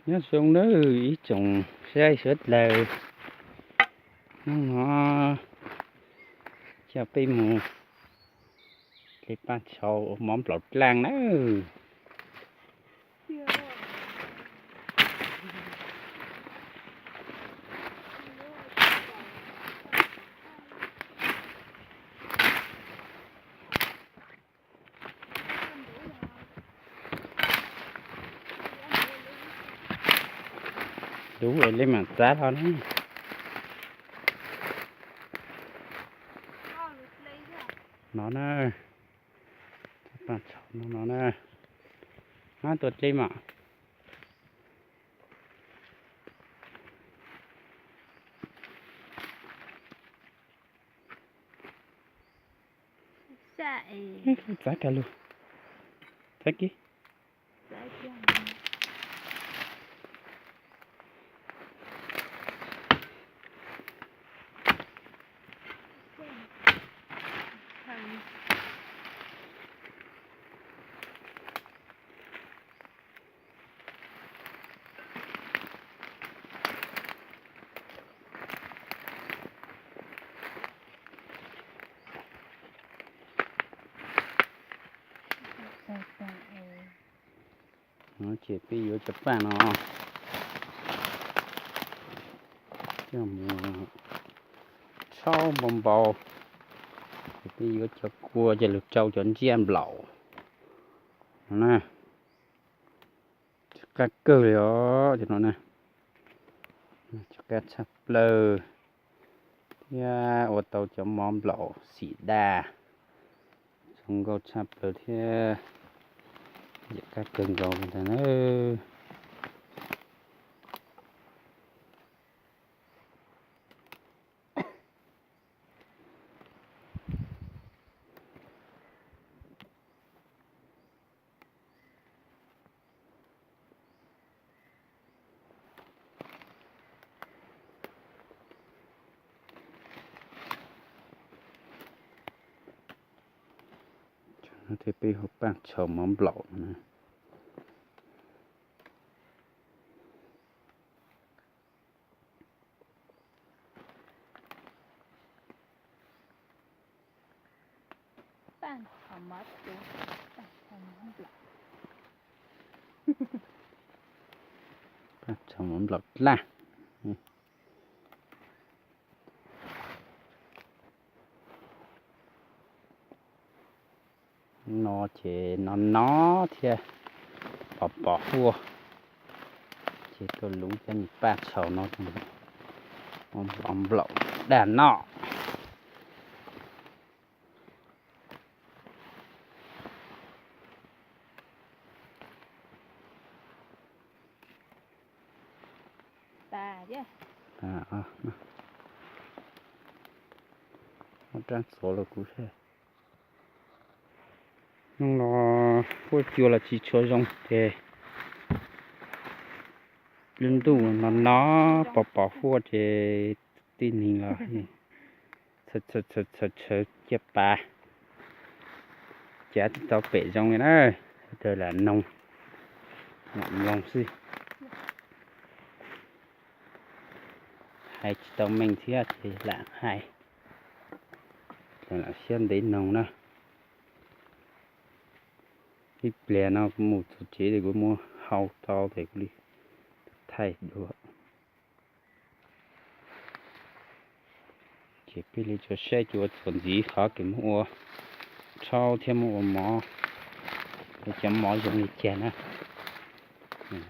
Nyob zoo nawb ib tsoom saib sawv daws, hnub no coj peb mus hle paj tshauv ua mov nplaum dlaaj nawb. Dub li mam txav hlo ne. No na, paj tshauv no no na, tua dleb mas. Txav kag lug, txav kiag. Ces peb yuav cov paj no coj mus rhaub npau npau, ces peb yuav cov kua coj lug rau cov ntsiab nplaum no na. Tsis qab kawg li os cov no na, tsis qab tshaj plaws thiab ua tau cov mov nplaum xim daj zoo nkauj tshaj plaws thiab, yam qab kawg nkaus li ntag na. Thiab peb hu paj tshauv mov nplaum no. Paj tshauv mov nplaum dlaaj. No ces no no thiab pos pos huaj, ces tuaj luv cov niag paj tshauv no ua nplaum daj noj. Muab rab txuas los kuv thiab. Hnub no huaj cua los tsis tshua zoo ces lub ntuj no no pos pos huaj ces tib neeg los txhawv txhawv ciaj pab, cav tsis tau pem zoo li na. Sawv daws lam noog, lam mloog xwb. Hais tsis tau meej thiab ces lam hais, lam siab ntev noog na. Ib pliag no kuv mus txog tsev ces kuv muab hau tau ces kuv li thaij dua. Ces peb li tsuas saib cua txuas ntxiv qhov kev muab ua rhaub thiab muab ua mov, cov mov zoo li cas na.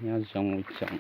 Nyob zoo ib tsoom